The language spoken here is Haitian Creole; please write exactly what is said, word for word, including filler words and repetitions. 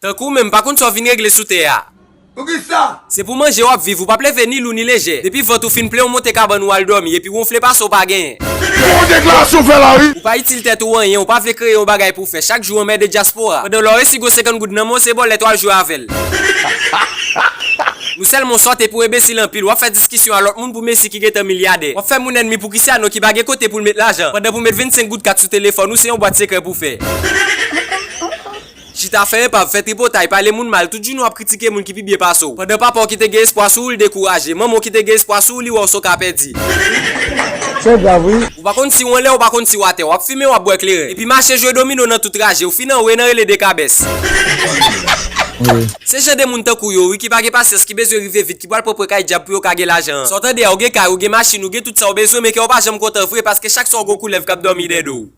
Tankou w menm, m pa konn sa w vin regle sou tè a. Poukisa? Se pou manje w ap viv, ou p ap leve ni lou ni lejè. Depi vant ou fin plen, ou monte kabann ou al dòmi, epi wonfle pase w pa genyen. Ki bon deklarasyon w fè la wi? Ou pa itil tèt ou anyen, ou pa vle kreye yon bagay pou w fè. Chak jou w anmède dyaspora. Pandan lè w resi gwo senkant goud nan men w, se bòlèt w al jwe avè l. Nou sèlman w sòt epi w enbesil anpil, w ap fè diskisyon a lòt moun pou mesye ki gentan milyadè. W ap fè moun ènmi pou Cristiano ki pa gen kote pou l met lajan, pandan pou met vennsenk goud kat sou telefòn ou, se yon bwat sekrè pou fè. Chita fè enpav, fè tripotay, pale moun mal, tout jounen w ap kritike moun ki pi byen pase w. Pandan papa w ki te gen espwa sou ou, l dekouraje. Manman w ki te gen espwa sou ou, li wè w se w ka pèdi. Se grav wi. Ou pa konn si w anlè, ou pa konn si w atè. W ap fimen, w ap bwè kleren. Epi mache jwe domino nan tout traje. Ou fin anwo e nan rele dekabès. Se jan de moun tankou yo, wi, ki pa gen pasyans, ki bezwen rive vit, ki pral pran pran kay dyab pou yo ka gen lajan an. Sa w tande a, ou gen kay, ou gen machin, ou gen tout sa w bezwen, men kè w pa janm kontan vre, paske chak swa w gon koulèv k ap dòmi dèyè do w.